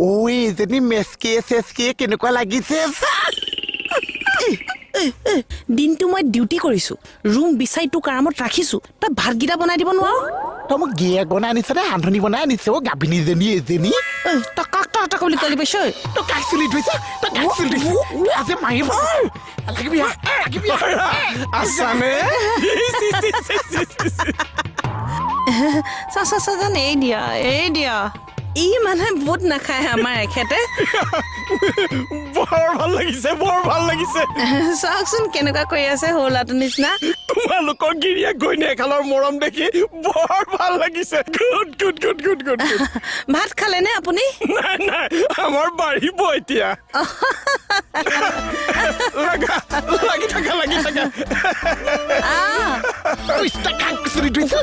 ঐ এজনী মেচকিয়ে চেচকিয়ে কেনেকুৱা লাগিছে। দিনটো মই ডিউটি কৰিছো, ৰুম বিচাৰি তোক আৰামত ৰাখিছো, তই ভাতকেইটা বনাই দিব নোৱাৰ? তই মোক গিয়েক বনাই আনিছ নে ৰান্ধনী বনাই আনিছ? অ গাভিনীজনী এজনী। তই কাক তই বুলি গালি পাইছ? তই কাক চুলি ধুইছ? তই কাক চুলি ধুইছ? আজি মাৰিব লাগিবি, লাগিবি। আছানে? চা চা চা, এই দিয়া এই দিয়া, ই মানে বুট নাখায় আমাৰ এখেতে। বৰ ভাল লাগিছে, বৰ ভাল লাগিছে। চাওকচোন কেনেকুৱা কৰি আছে সৰু ল'ৰাটোৰ নিচিনা। তোমালোকৰ গিৰিয়েক ঘৈণীয়েকহালৰ মৰম দেখি বৰ ভাল লাগিছে। Good good good good good. ভাত খালেনে আপুনি? নাই নাই, আমাৰ বাঢ়িব এতিয়া। লাগি থাকা লাগি থাকা। কাক চুলি ধুইছ?